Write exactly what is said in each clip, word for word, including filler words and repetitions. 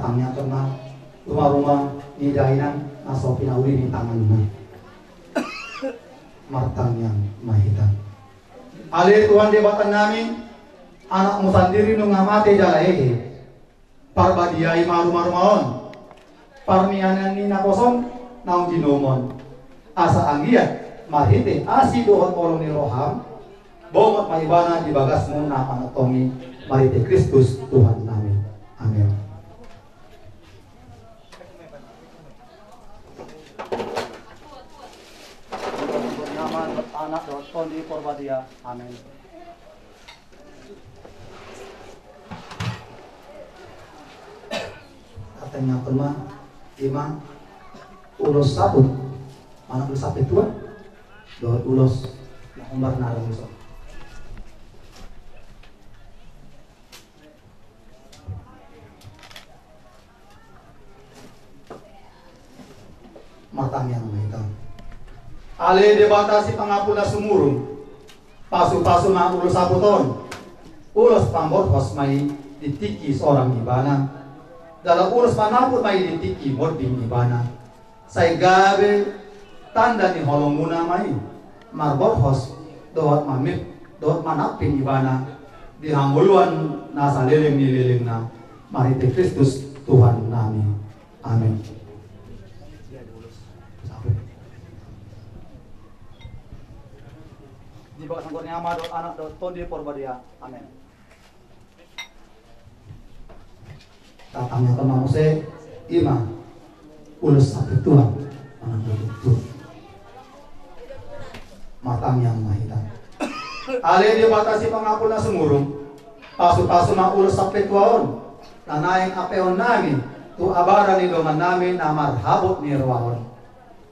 Tangiangkon ma ruma-ruma ni dainang na so pinauli ni tanganna. Martangiang ma hita. Ale Tuhan Debata nami, Anakmu sandiri nunga mate jala hehe. Parbadiai ma ruma-ruma on, parnianan ni naposom naung jinouon. Asa anggiat marhite asi dohot holong ni roham, bongot ma ibana di bagasmu na panontongi, marhite Kristus Tuhan nami. Amen. Anak dohot Tondi Porbadia. Amen. Artanya apa ma? Ima ulos saput. Mana ulos saput tua? Dohot ulos na hombar na ulos. Martangiang ma hita. Ale Debata sipangapul na sumurung, pasu-pasu ma ulos saput on. Ulos pamborhos ma i di tingki sorang ibana, jala ulos panaput ma i di tingki monding ibana. Sai gabe tanda ni holongmuna ma i, marborhos dohot mamit dohot manampin ibana di hangoluan na saleleng ni lelengna, marhite Kristus Tuhan nami. Amen. Di bagasan goar ni Ama dohot Anak dohot Tondi Porbadia. Amen. Tatangihon ma muse, ima ulos saput tua manang ulos saput. Martangiang ma hita. Ale Debata sipangapul na sumurung, pasu-pasu ma ulos saput tua on, na naeng ampeon nami tu abara ni dongan nami na marhabot ni roha on.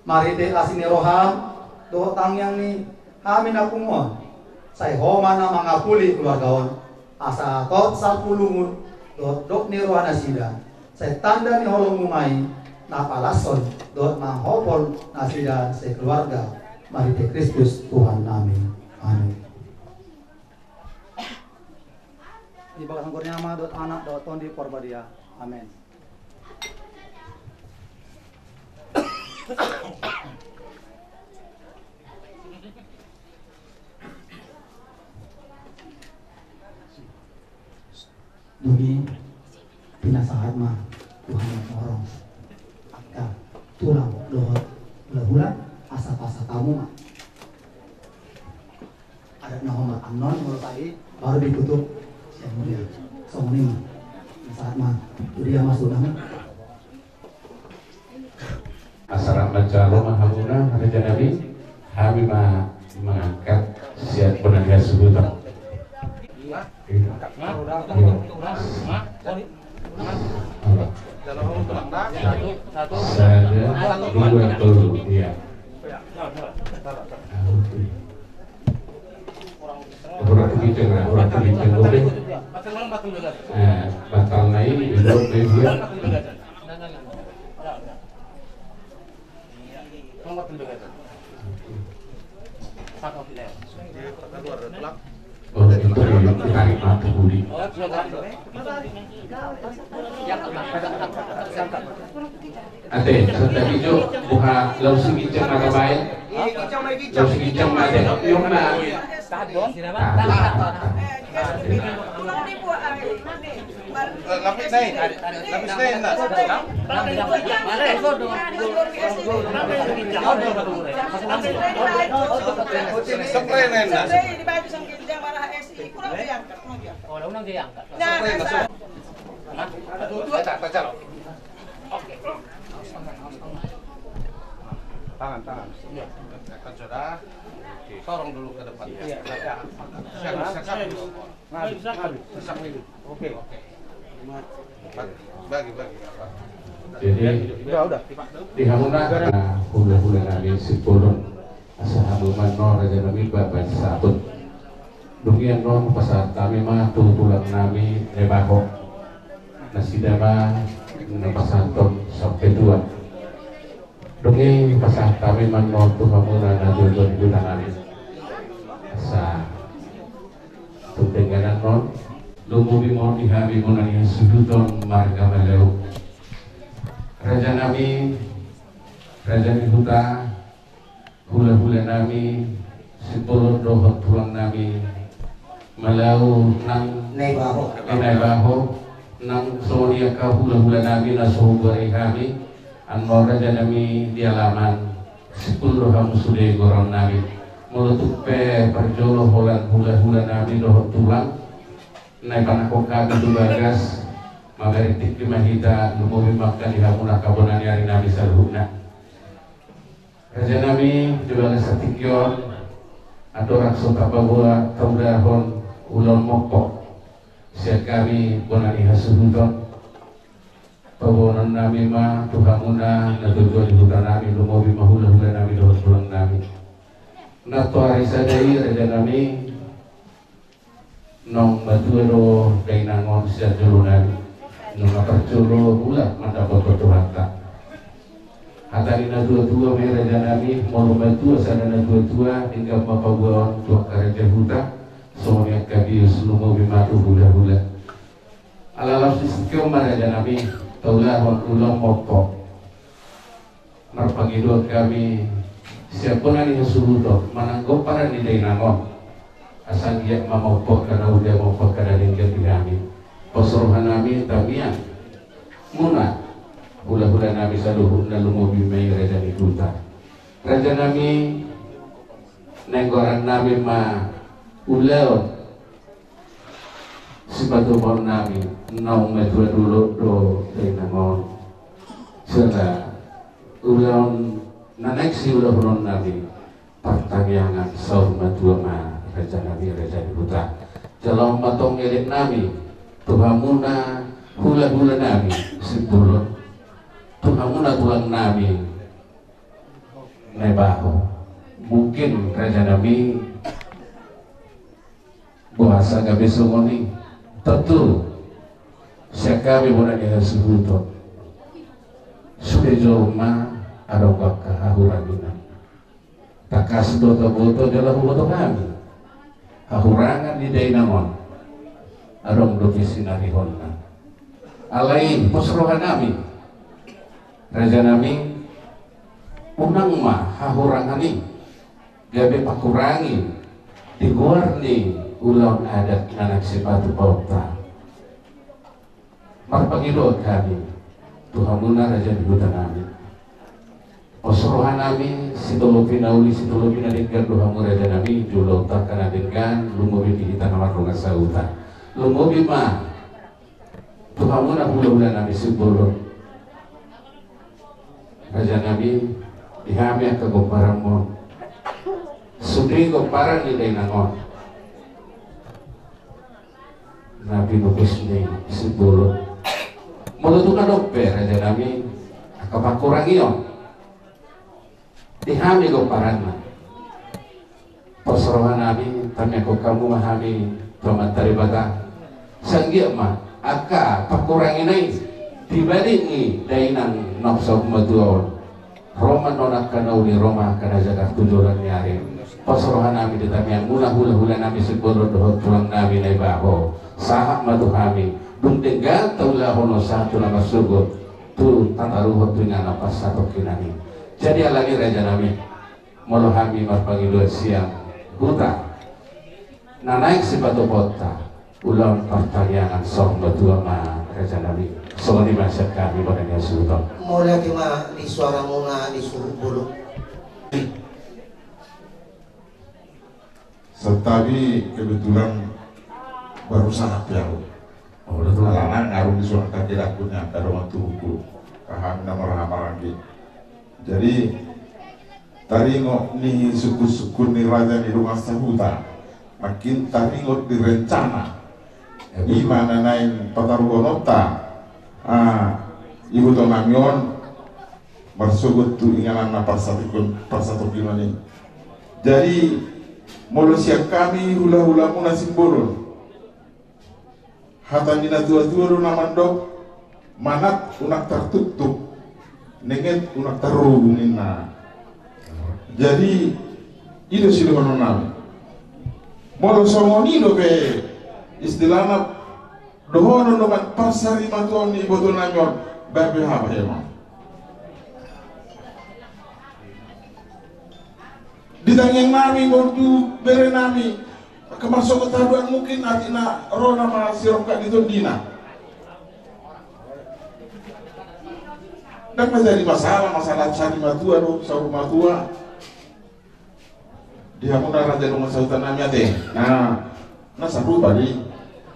Marhite asi ni roham dohot tangiang ni hami na pungu on, sai Ho ma na mangapuli keluarga on, asa tot sampulungun dohot dok ni roha nasida, sai tanda ni holongmu ma i na palashon dohot manghopol nasida sekeluarga, marhite Kristus Tuhan nami. Amen. Di bagasan goar ni Ama dohot Anak dohot Tondi Porbadia. Amen. Dung i pinasahat ma Tuhan na horong angka tulang dohot hula-hula, asa pasahat hamu ma. Adat na hombar annon molo tadi baru ditutup sian mulia. Songon i ma. Sahat ma tu dia ma sudah. Asa rap manjalo ma hamuna raja nami, hami ma mangangkat sian bona ni hasuhuton. Iya. Iya. Sada, dua, tolu, iya. Hurang kencang lah, hurang kencang. Oke. Eh, batal na i, belum, eh, dia. Oh, itu ditarik mata budi. Ate, santabi jo, buha langsung ijak mata baik. Langsung ijak mata, yuk na. Lapis na i, lapis na i, Nas. Spray na i, Nas. Spray, Nas. Tangan, tangan. Iya. Kan sudah. Sorong dulu ke depan. Iya. Siap, siap, siap. Ngaduk, ngaduk. Oke. Bagi, bagi. Jadi, udah, udah. Di hamuna, nah, hula-hula nami Simbolon. Asa hamu ma annon raja nami baen saput. Dung i annon pasahat hami ma tu tulang nami Rebaho. Nasida ma na pasahathon saput tua. Dung i pasahat hami ma annon tu hamuna na jolo-jolo ni huta nami. Asa tu denggan annon. Lumobi ma on di hami bona ni hasuhuton marga Malau. Raja nami, raja ni huta, hula-hula nami, Simbolon dohot tulang nami Malau nang Naibaho. Naibaho, nang songon i angka hula-hula nami na so hubuat hami, annon raja nami di alaman, simpul do hamu sude goarnami. Molo tung pe parjolo holan hula-hula nami dohot tulang na ipanahon hami tu bagas, mamereng tingki ma hita, lumobi ma angka di hamu na angka bona ni ari nami saluhutna. Raja nami, di bagas tingki on, andorang so tapaboa taulahon ulaon mompo sian hami bona ni hasuhuton, paboaon nami ma tu hamuna natuatua ni huta nami, lumobi ma hula-hula nami dohot tulang nami. Nang tu ari sada i raja nami, naung matua do dainang on sian jolo nami, nunga parjolo mulak mandapothon Tuhanta. Hata ni natuatua ma i raja nami, molo matua sada natuatua, denggan ma paboaon tu angka raja huta, songon i angka bius, lumobi ma tu hula-hula. Ala laos di tingki on ma raja nami, taulahon ulaon mompo. Marpangidoan hami sian bona ni hasuhuton manang pomparan ni dainang on, asa anggiat ma mompo angka na uli, mompo angka na denggan di hami. Pos roha nami tamiang muna hula-hula nami saluhutna, lumobi ma i raja ni huta. Raja nami, naeng goaran nami ma ulaon sipatupaon nami, naung matua do dainang on. Sada ulaon na naeng siulahonon nami, partangiangan saur matua ma raja nami, raja ni huta. Jalo ma tong elek nami tu hamuna hula-hula nami Simbolon, tu hamuna tulang nami Naibaho. Mungkin raja nami, boasa gabe songon i? Tontu sian hami bona ni hasuhuton, sude jolma adong do angka hahuranginan. Tangkas do taboto jala huboto hami hahurangan ni dainang on, adong dope sinarihonna. Alai pos roha nami, raja nami, unang ma hahurangan i gabe pakurangi di goar ni ulaon adat na naeng sipatupaonta. Marpangidoan hami tu hamuna raja ni huta nami. Pos roha nami, sitolopi na uli, sitolopi na denggan do hamu raja nami, jolo tangka na denggan, lumobi di hita na mardongan sahuta. Lumobi ma tu hamuna hula-hula nami Simbolon. Raja nami, di hami angka gomparanmon, sude gomparan ni dainang on na pinupus ni Simbolon. Molo tung adong pe raja nami angka pakurangion di hami gomparanna, pos roha nami, tamiangkon hamu ma hami tu Amanta Debata, asa anggiat ma angka pakurangina i di balik ni dainang na saur matua on, ro ma annon angka na uli, ro ma angka na jagar tu joloan ni ari. Pos roha nami di tamiangmuna hula-hula nami Simbolon dohot tulang nami Naibaho, sahat ma tu hami, dung denggan taulahon on sahat tu na marsogot, tu tataruhon tu inganan parsatongkinan i. Jadi alani raja nami, molo hami marpangidoan sian huta na naeng sipatupaonta, ulaon partangiangan saur matua ma raja nami. Songon i ma sian hami bona ni hasuhuton. Mauliate ma di suaramuna di suhut bolon. Santabi kebetulan baru sahat ya. Oh, betul. Alana ngarung di suara kaki lakunya, kada mau tubuhku. Paham nama rahama lagi. Jadi, taringot ni sungkun-sungkun ni raja ni dongan sahuta, makin taringot di rencana. Ya, betul. Ima na naeng pataruhononta, ah, iboto nami on, marsogot tu inganan na parsatongkinan, parsatongkinan i. Jadi, molo sian hami hula-hulamuna Simbolon, hata ni na tua-tua do na mandok, manat unang tartuktuk, nenget unang tarrubung ninna. Jadi, i do sidohonon nami. Molo songon i dope istilahna Dohonon do ma parsarimatua ni iboto nami on, bahen hami ma. Di tangiang nami, boru, bere nami, angka marsogot haduan mungkin atik na ro nama sirongkap di tondina. Ndang manjadi masalah, masalah sarimatua do, saurmatua. Di hamuna raja dongan sahuta nami ate. Nah, na sarupa di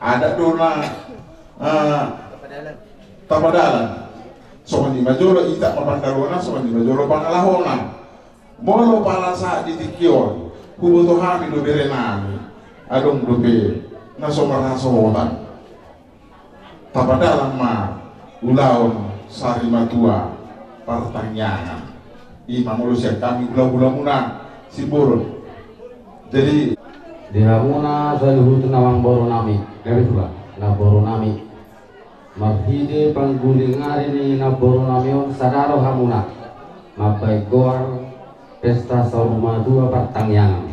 adat do na, ah, tapadalan. Songon i ma jolo ita ma pandalanna, songon i ma jolo pangalahona. Molo pala sahat di tingki on, huboto hami do bere nami, adong dope na so marhasohotan. Tapadalan ma ulaon sarimatua partangiangan. I ma molo sian hami hulahulamuna Simbolon. Jadi, di hamuna saluhutna amangboru nami, gabe tulang, namboru nami. Marhite pangguling ari ni namboru nami on sada do hamuna mambahen goar pesta saurmatua partangiangan.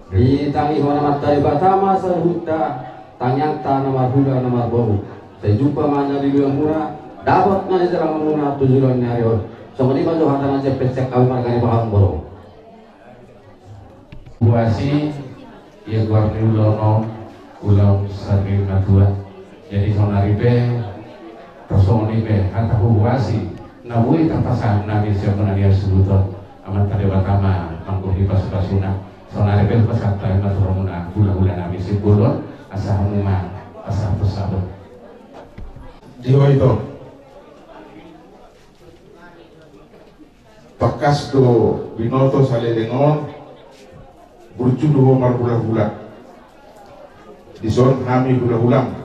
Ditangihon Amanta Debata ma saluhutna tangiangta na marhula na marboru. Sai jumpa ma na di luemuna, dapot ma di jalanmuna tu joloan ni ari on. Songon i ma jo hata na jempek sian hami marga ni Pahaon Borong. Huasi ia goar ni ulaon on, ulaon sarimatua. Jadi saonari pe, tarsongon i pe hata huhuasi na boi tapasahat nami sian bona ni hasuhuton. Amanta Debata ma manggohi pasupasuna. Saonari pe hupasahat hami ma tu hamuna hulahula nami Simbolon, asa hamu ma pasahathon saput. Di ho ito. Tangkas do binoto saleleng on, burju do ho marhulahula. Dison hami hulahulam.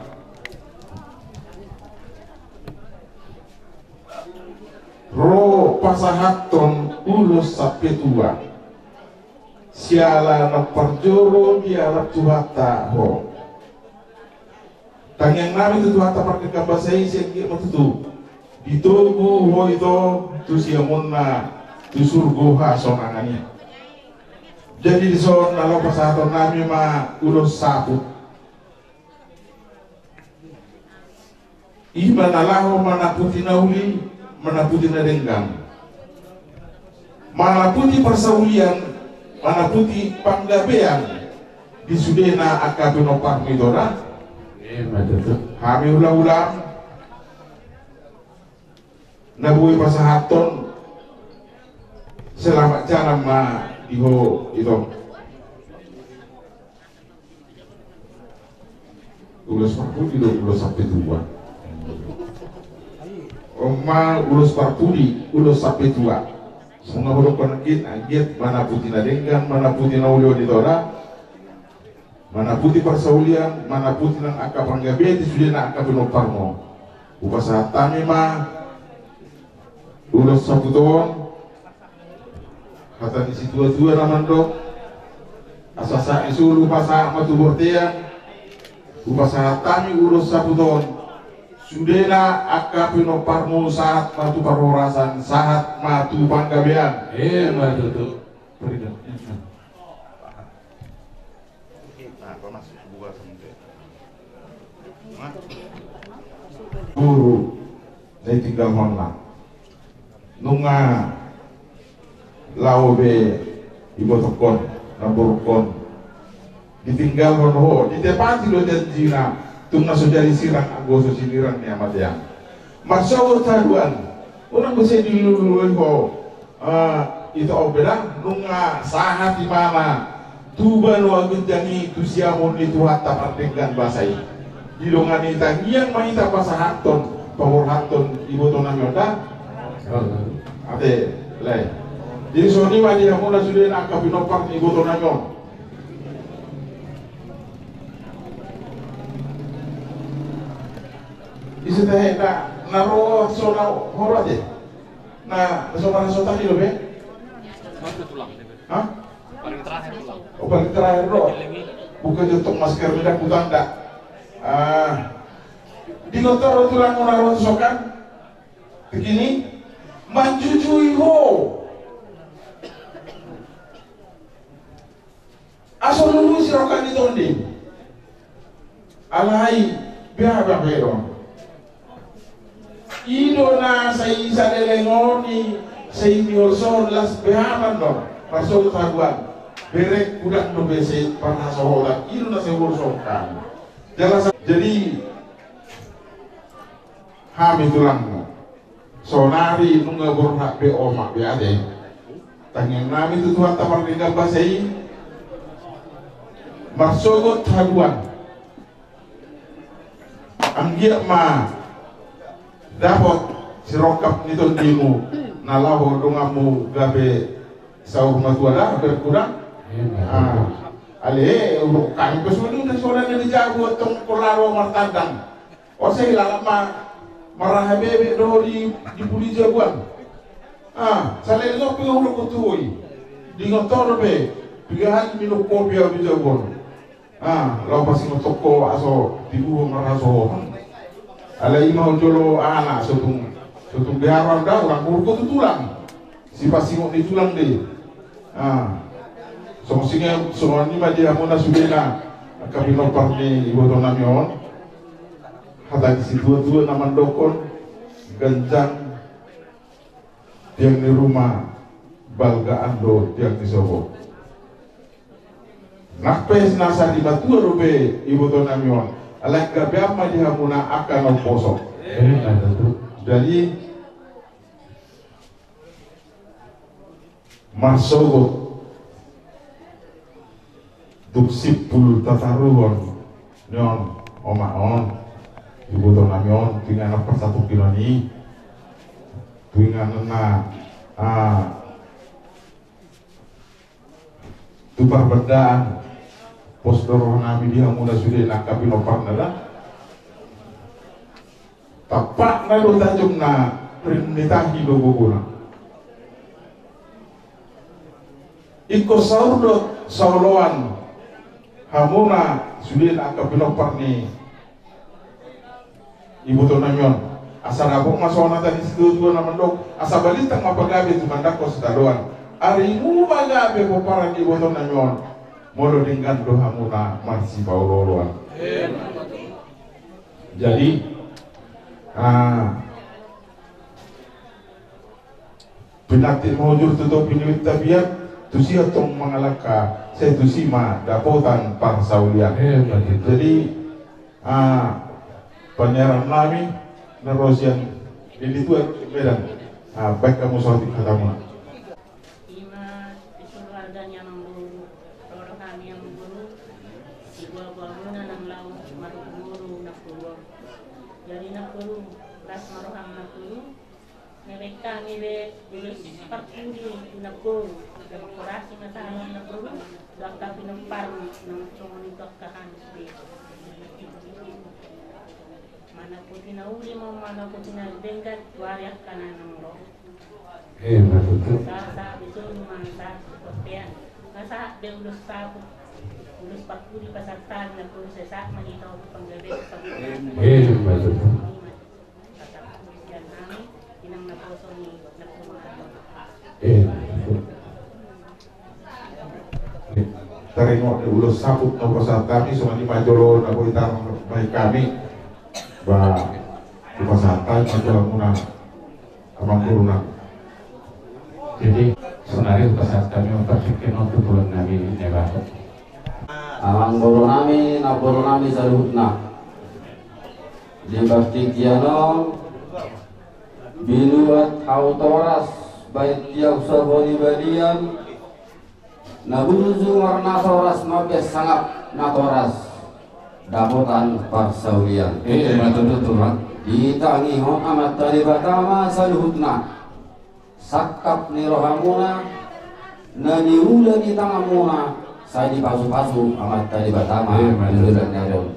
Ro pasahathon ulos sampe tua. Siala na parjolo dialap Tuhanta ho. Tangiang nami tu Tuhanta pardenggan basa i, sai anggiat ma tutu ditogu ho ito tu siamunna tu surgo hasonangan i. Jadi dison na laho pasahaton nami ma ulos saput. I ma na laho manaputi na uli, manaputi na denggan, manaputi parsaulian, manaputi panggabean di sudena angka pinomparmu ito da. Ima tutu. Hami hulahula na boi pasahathon selamat jalan ma di ho ito. Ulos parpudi do ulos sampe tua. On ma ulos parpudi, ulos sampe tua. Songon na hudokkon anggiat, anggiat manaputi na denggan, manaputi na uli on ito da. Manaputi parsaulian, manaputi nang angka panggabean di sudena angka pinomparmu. Hupasahat hami ma ulos saput on. Hata ni situatua na mandok, asa sahat ni solu hupasahat ma tu bortean. Hupasahat hami ulos saput on, sudena angka pinomparmu sahat ma tu parhorasan, sahat ma tu panggabean. Ima tutu. Boru na ditinggalhonna. Nunga laho be ibotongkon, namborungkon. Ditinggalhon ho, ditepati do janjina, tung na so jadi sirang anggo so sinirang ni amatean. Marsogot haduan, unang muse dilului ho. Ah, ito on pe da, nunga sahat ibana tu banua ginjang i, tu siamun ni Tuhanta pardenggan basa i. Didongani tangiang ma hita pasahathon, paborhathon iboto nami on da. Ate, lae. Jadi songon i ma di hamuna sudena angka pinompar ni iboto nami on. Ise tahe na, na ro so na horo ate. Na, na so marhasohotan i dope? Hah? Paling terakhir, tulang. Oh, paling terakhir do. Bukan jo tong masker, mida kutanda. Ah. Di kota ro tulang, muna ro sokan. Begini, manjujui ho. Asa lulus rongkap ni tondi. Alai Beha, beha, beha do. I do na sai saleleng on i, sai niolsohon las beha do. Marsogot haduan. Bereng godang dope sai parhasohotan. I do na sai huolsohon hami. Jelas, jadi hami tulangmu. Saonari nunga borhat be omak be ate. Tangiang nami tu Tuhanta mardenggan basa i. Marsogot haduan. Anggiat ma dapot sirongkap ni tondimu na laho donganmu gabe saur matua da berkurang. Iya. Ah, ale, uruk kami pesudu na soalnya di jago tong kolaro martandang. Ose hilalap ma maraha bebek doho di, di puli jagoan. Ah, saleleng on pe nga hudok tu ho i. Di ngoto dope, piga hali minum kopi au di jagoan. Ah, laho pasingot toko aso tibu maraso. Alai ima jolo anak sotung, sotung beharan da urang burgo tu tulang. Sipasingot ni tulang de. Ah. Songon singe, songon i ma di hamuna sudena angka pinompar ni iboto nami on. Hata ni situa-tua na mandokon ganjang tiang ni ruma balgaan do tiang ni sobo. Nang pe na sari matua dope iboto nami on. Alai gabe ama di hamuna angka na umposo. Jadi marsogot tung simpul tataruhon ni on omak on iboto nami on tu inganan parsatongkinan i tu inganan na ah, tu parbandaan pos do roha nami di hamuna sude na angka pinomparna da. Tampakna do tajomna rin ni tahi do gogona. Ingkon saur do saoloan hamuna sude na angka pinompar ni iboto nami on. Asa dapot ma songon hata ni situa-tua na mandok asa balintang ma pagabe tumandangkon sitadoan. Arimu ma gabe pomparan ni iboto nami on. Molo denggan do hamuna marsipaolo-oloan. Jadi ah, pinantik ma hujur tu topi ni tapian, tusi antong mangalangka, sai tusi ma dapotan parsaulian. Jadi ah, panyaran nami na ro sian di tuan Medan. Ah, baik hamu saotik hatamuna. Ima di keluarga ni amangboru, ro do hami amangboru, siboaboamuna nang laho marhumuru nangboru on. Jadi nangboru, las ma roham nangboru, naeng hami be ulos parpudi tu nangboru, mangkorasi ma tahanan nangboru, dohot angka pinomparmu, nang songon i tu angka hami sude. Manangkuti na uli ma, manangkuti na denggan, tu ari angka na naeng ro. Ima tutu. Sahat be solu ma sahat tu bontean. Sahat be ulos saput, ulos parpudi pasahat hami nangboru, sai sahat ma di togu panggabean. Ima tutu. Ima tutu. Pasahat sian hami, inang naposo ni nangboru. Ima tutu. Taringot ni ulos saput na hupasahat hami, songon i ma jolo na boi tarbahen hami. Ba hupasahat hami ma tu hamuna amangborunami. Jadi saonari hupasahat hami ma partingkian on tu tulang nami Neba. Amangboru nami, namboru nami saluhutna. Di partingkian on binuat hau toras, baen tiang sopo ni balian, na burju marnatoras, mambaen sangap natoras, dapotan parsaulian. Ima tutu, Tulang. Ditangihon Amanta Debata ma saluhutna sangkap ni rohamuna, na niula ni tanganmuna, sai dipasupasu Amanta Debata ma. Ima tutu.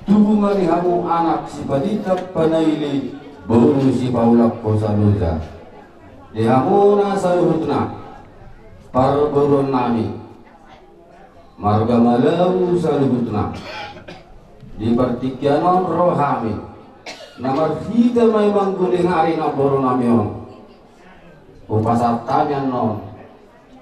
Tubu ma di hamu anak sipaninta panaili, boru sipaulak hosa loja. Di hamuna saluhutna parboruon nami, marga Malau saluhutna. Di partingkian on ro hami, na marhite ma i manggohi ari namboru nami on. Hupasahat hami annon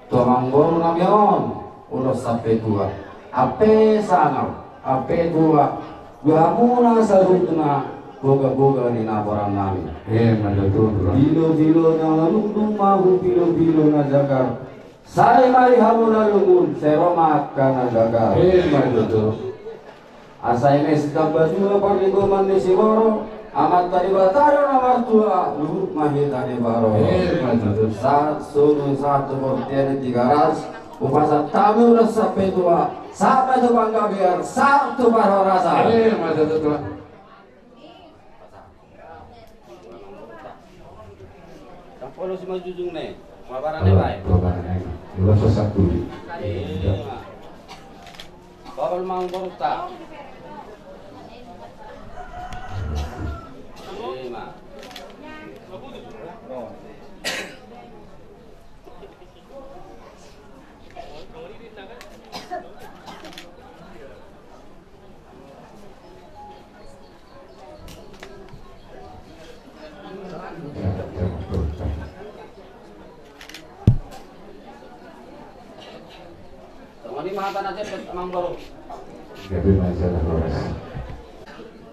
tu amangboru nami on, ulos sampe tua, ampe sangap, ampe tua, Di hamuna saluhutna bogaboga ni naporan nami. Emma tutu. Pilopilo na manungkun ma hu pilopilo na jagar. Sai ma di hamuna lungun, sai ro ma angka na gagal. Emma tutu. Asa i ma sitamba tua parlinggoman ni siborok, Amanta Debata do na martua, luhut ma hita di parorot. Emma tutu. Sahat solu sahat tu portian ni Tigaras, hupasahat hami ulos sampe tua, sahat ma tu panggabean, sahat tu parhorasan. Emma tutu. Sampulu si manjujung ne, mabarang ne bae. Mabarang ne. Ulos satu. Iya. Bapak lu mau borukta. Iya.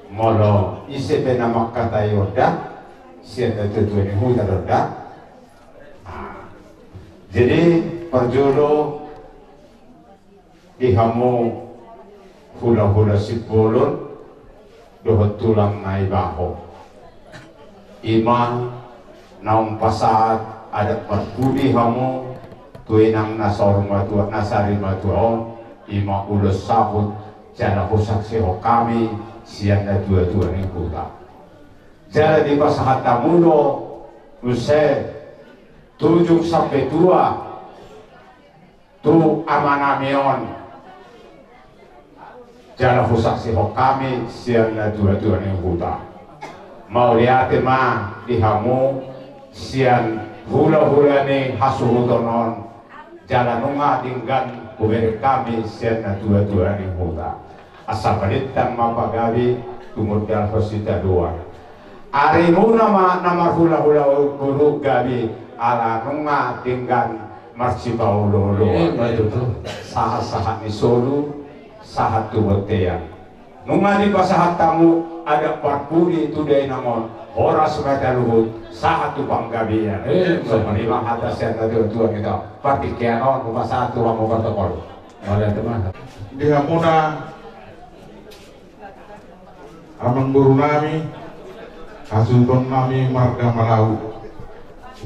Molo ise pe na mangkatai on da, sian natuatua ni huta do da. Jadi parjolo di hamu hulahula Simbolon dohot tulang Naibaho. I ma naung pasahat adat parpudi hamu tu inang na saur matua, na sari matua on, i ma ulos saput jala husaksihon hami sian natuatua ni huta. Jala dipasahat hamu do muse tujung sampe tua tu amanami on. Jala husaksihon hami sian natuatua ni huta. Mauliate ma di hamu sian hulahula ni hasuhuton on. Jala nunga denggan hubereng hami sian natuatua ni huta. Asa balintang ma pagabe tumundalhon sitadoan. Arimuna ma na marhulahula boru gabe ala nunga denggan marsipaolooloan. Emma tutu. Sahatsahat ni solu sahat tu bontean. Nunga dipasahat hamu adat parpudi tu dainang on, horas ma hita luhut sahat tu panggabean. Emma. Songon i ma hata sian natuatua ni huta. Partingkian on hupasahat tu hamu protokol. Mauliate ma. Di hamuna amangboru nami, hasuhuton nami marga Malau.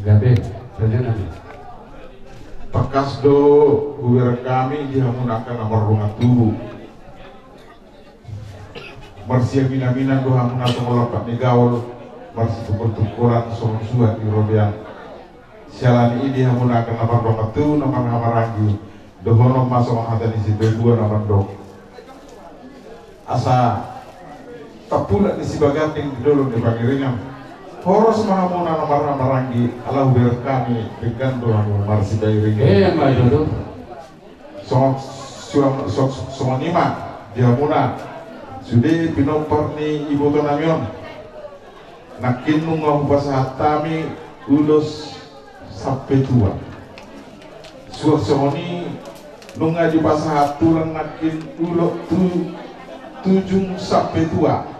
Gabe, raja nami. Tangkas do hubereng hami di hamuna angka na mardongan tubu. Marsiaminaminan do hamuna songon lampak ni gaol, marsitungkoltungkolan songon suhat ni robean. Siala ni i di hamuna angka na mardongan tubu, na marhahamaranggi, dohonon ma songon hata ni situatua na mandok: Asa tampulak ni sibaganding di dolok ni pangiringan. Horas ma hamuna na marhahamaranggi, ala hubereng hami denggan do hamu marsipairingan. Emma tutu. Songon, songon, songon i ma di hamuna sude pinompar ni iboto nami on. Nangkin nunga hupasahat hami ulos sampe tua. Suang songon i nunga dipasahat tulang nangkin ulos tu, tujung sampe tua.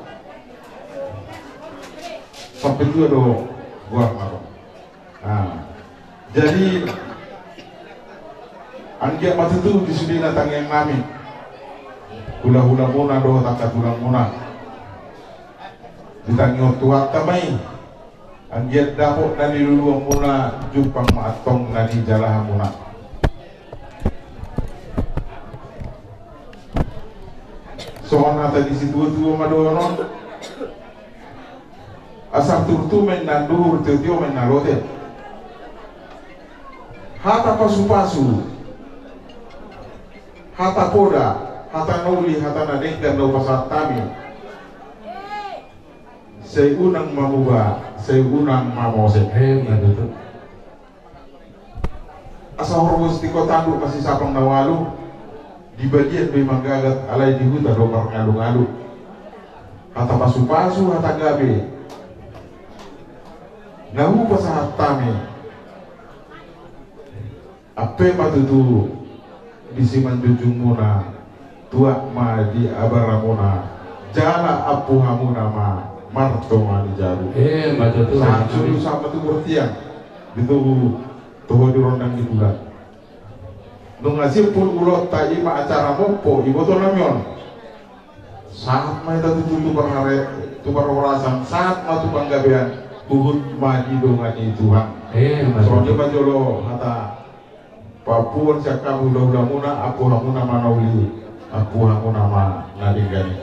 Sampe tua do goarna do. Nah, jadi anggiat ma tutu di sude na tangiang nami, hulahulamuna dohot angka tulangmuna, ditangihon Tuhanta ma i. Anggiat dapot na niluluanmuna, jumpang ma antong na nijalahanmuna. Songon hata ni situatua ma dohonon. Asar turtu ma inna anduhur, tiotio ma inna lote. Hata pasupasu, hata poda, hata na uli, hata na denggan na hupasahat hami, sai unang ma muba, sai unang ma mose. Emma tutu. Asa horbo sitiko tanduk masisapang na ualu, di bagian do i manggagat, alai di huta do marngalungalu. Hata pasupasu, hata gabe na hupasahat hami, ampe ma tutu di simanjujungmuna, tuat ma di abaramuna, Jala ampuhamuna ma martonga ni jabu. Eh, ma tutu. Sahat solu, sahat ma tu bortian. Di tubu toho di rondang di bulan. Nunga simpul ulaonta, i ma acara mompo, iboto nami on. Sahat ma hita tutu tu parhare, tu parhorasan, sahat ma tu panggabean, huhut ma didongani Tuhan. Eh, ma tutu. Songon i ma jolo hata paampuon sian hami hulahulamuna, ampuhamuna ma na uli, ampuhamuna ma na denggan i.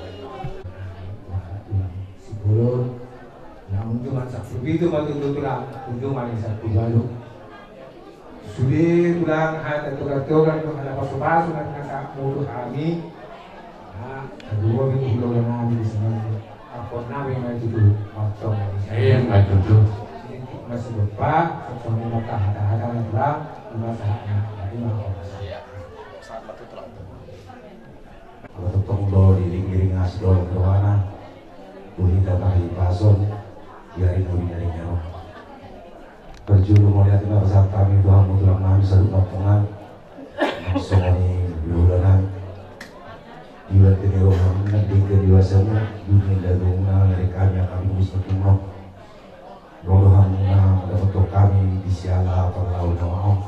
Sipulun, na unjungan sampulu pitu ma tutu, tulang, unjungan i sampulu ualu. Sude tulang hata togar-togar dohot hata pasupasu na pinasahatmu tu hami. Nah, sadia ma hulahulanami di son, ampuonnami ma tutu martonga ni jabu. Iya, ma tutu. Jadi masih bepa, songon i ma hata-hata na tulang, di masa hanya, nah, i ma. Iya. Sahat ma tutu, tulang. Molo tongtong do diiring-iring asi dohot rohana, boi hita marhahipason di ari na uli na denggan on. Parjolo mauliate ma hupasahat hami tu hamu tulang nami saluhutna, nang songon i hulahulanami. Dibahen rohamuna, denggan di basamu, denggan di lagumuna, na denggan hami angka bibus na tumorang. Ro do hamuna mandapothon hami di siala parlaon na maon.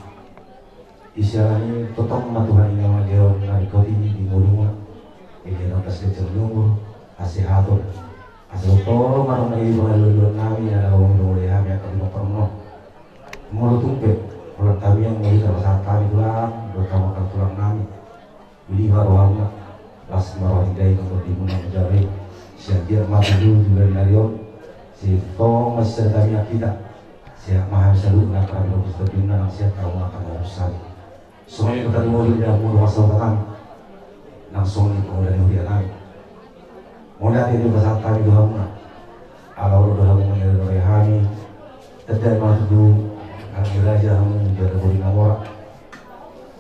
Di siala ni tongtong ma Tuhan i na mangalean na ringkot i di ngolumuna. Denggan ma tongtong umur, hasehaton. Asa tongtong ma adong na jadi pangalualuannami, ala na mangalean hami angka pinompar on. Molo tung pe holan tamiang ma hita, pasahat hami tulang dohot hamu angka tulang nami. Uli ma rohamuna, las ma roha ni dainang dohot tondimuna manjalo i. Sian dia ma tutu di bulan ni ari on, sai tongtong ma sisada tamiang hita. Sehat ma hami saluhutna, angka na pinungkus tondimuna nang sehat hamu angka na pinungkus hami. Songon i ma tarlumobi di hamu dongan sahutanami, nang songon i pangula ni hurianami. Mauliate do hupasahat hami tu hamuna. Ala olo do hamu mangalualuhon hami. Tanda ma tutu anak ni raja hamu, jala boru na mora.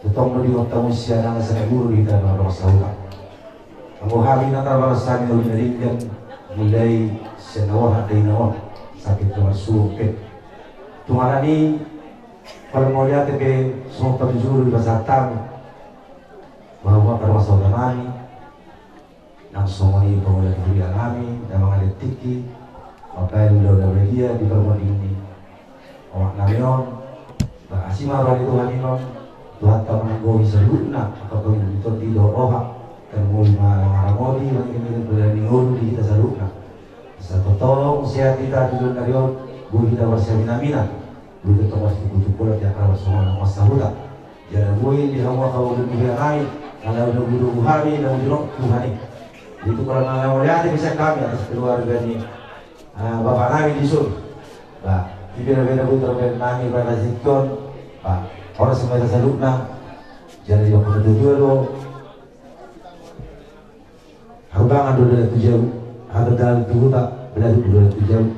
Tongtong do diingot hamu sian nang sian na guru di hita na dongan sahuta. Anggo hami na tarbaras hami na uli na denggan, mulai sian na borhat dainang on sampe tu na marsuhut pe. Tung ala ni i, holan mauliate pe songon patujolo dipasahat hami. Bahwa angka dongan sahutanami, nang songon i pangula ni hurianami na mangalehon tingki mambahen ulaon na badia di parmonding ni omak nami on. Ba asi ma roha ni Tuhan i ma on, Tuhanta mananggohi saluhutna angka pangula ni tondi dohot roha. Tarlumobi ma na mangaramoti, mangiring-iring pangula ni ngolu di hita saluhutna. Asa tongtong sehat hita di bulan ni ari on, boi hita marsiaminaminan. Boi tongtong marsitumbutumbuan di angka na marsogot na marsahuta. Jala boi di hamu angka dongan sahutanami, ala na hudomu hami na hudok Tuhan i. Di tu parmana mauliate pe sian hami atas keluarga ni, ah, bapa nami di son. Ba, di bere-bere boi tarbahen nami pada singkon. Ba, horas ma hita saluhutna. Jala di waktu na tuatua do. Harubangan do dalan tu jabu, hata dalan tu huta, balatuk do dalan tu jabu.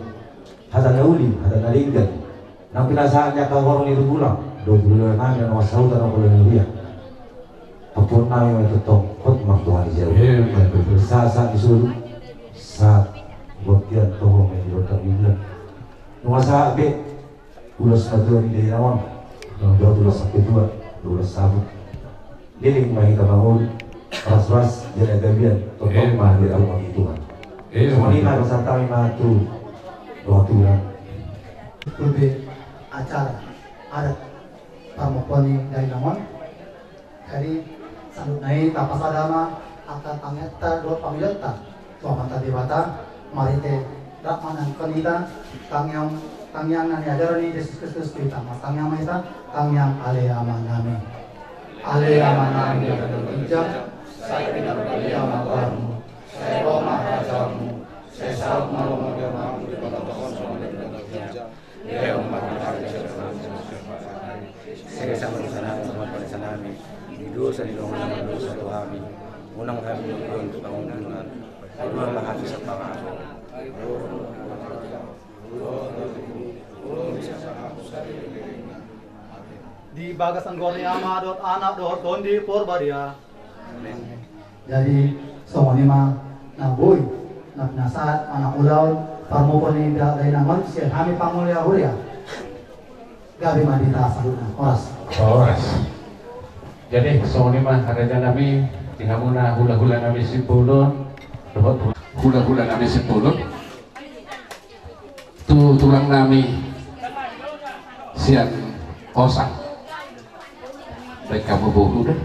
Hata na uli, hata na denggan. Nang pinasahat ni angka horong ni tulang, dohot hulahulanami na marsahuta na polo na huria. Ampuonnami ma tongtong, hot martonga ni jabu. Iya, betul. Sahat-sahat ni solu, sahat bortian toho ma di rondang ni bulan. Nunga sahat be, ulos satua ni dainang on. Dohot ulos satua, ulos sabut. Leleng ma hita mangolu, ras-ras, jala gabe, tongtong ma di rahut ni Tuhan. Songon i ma pasahat hami ma tu dongan tulang. Tutu be acara adat parmompoon ni dainang on. Jadi saluhutna i tapasada ma angka tangiangta dohot pangidoanta tu Amanta Debata, marhite rap manangihon hita tangiang, tangiang na niajaran ni Jesus Kristus tu hita. Martangiang ma hita, tangiang Ale Amanami. Ale Amanami na di ginjang, sai pinarbadia ma goarmu, sai ro ma harajaonmu, sai saut ma lomo ni rohamu di tonga on songon na di ginjang. Sesa ma dosanami, sesa ma dosanami, di dosa ni dongan na mardosa tu hami. Unang hami mangido tu pangunjunan, palua ma hami sian pangago. Di bagasan goar ni Ama dohot Anak dohot Tondi Porbadia. Amin. Jadi songon i ma na boi na pinasahat manang ulaon parmompoon ni dainang on sian hami pangula ni huria. Gabe ma di hita saluhutna. Horas. Horas. Jadi songon i ma rajanami, di hamuna hulahulanami Simbolon dohot Hula-hula nami Simbolon, tu tulang nami sian Osang. Baik hamu bohu da.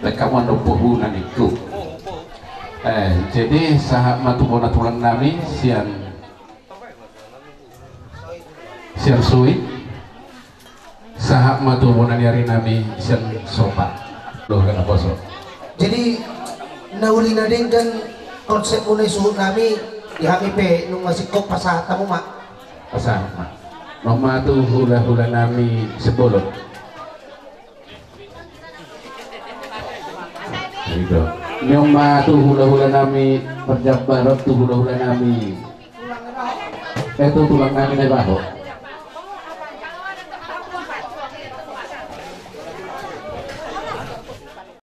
Baik hamu annon bohu na ningku. Eh, jadi sahat ma tu bona tulang nami sian sian Suit. Sahat ma tu bona ni ari nami sian Sopa. Loh, kena poso. Jadi na uli na denggan konsep muna i suhut nami, di hami pe nunga singkop pasahat hamu ma. Pasahat ma. Nunga ma tu hula-hula nami Simbolon. Nunga ma tu hula-hula nami Parjambaran, tu hula-hula nami. Eh, tu tulang nami Naibaho.